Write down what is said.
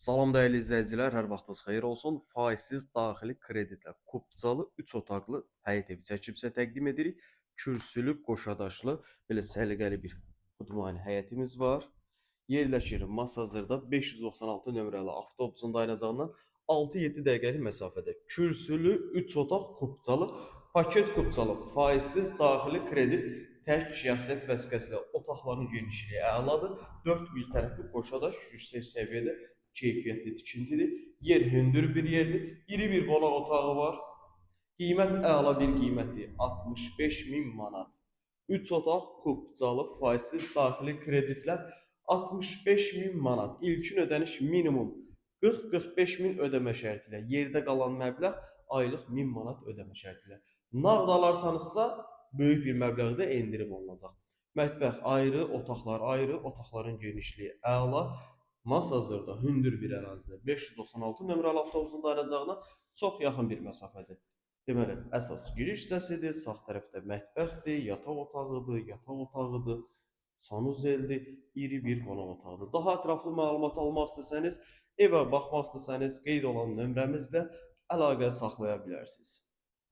Salam dəyərli izləyicilər, hər vaxtınız xeyir olsun. Faizsiz daxili kreditlə kupçalı 3 otaqlı həyət evi çəkib sizə təqdim edirik. Kürsülü, qoşadaşlı, belə səliqəli bir xudmani həyətimiz var. Yerləşir Masazırda 596 nömrəli avtobusun dayanacağından 6-7 dəqiqəlik məsafədə. Kürsülü 3 otaq kupçalı, paket kupçalı, faizsiz daxili kredit tək şəxsiyyət vəsiqəsi ilə otaqların genişliyi əladır. Dörd bir tərəfi qoşadaş, yüksək səviyyədə keyfiyyətli tikintidir. Yer hündür bir yerdir. İri bir qonaq otağı var. Qiymət əla bir qiymətdir. 65 min manat. 3 otaq kupçalı faizsiz daxili kreditlər 65 min manat. İlkin ödəniş minimum 40-45 min ödəmə şərti ilə. Yerdə qalan məbləğ aylıq 1000 manat ödəmə şərti ilə. Nağd alarsanızsa böyük bir məbləğdə endirim olunacaq. Mətbəx ayrı, otaqlar ayrı, otaqların genişliyi əla. Masazırda hündür bir ərazidə 596 nömrəli avtobusun dayanacağına çox yaxın bir məsafədir. Deməli, əsas giriş hissəsidir, sağ tərəfdə mətbəxdir, yataq otağıdır, yataq otağıdır, sanuzeldir, iri bir qonaq otağıdır. Daha ətraflı məlumat almaq istəsəniz, evə baxmaq istəsəniz, qeyd olan nömrəmizlə əlaqə saxlaya bilərsiniz.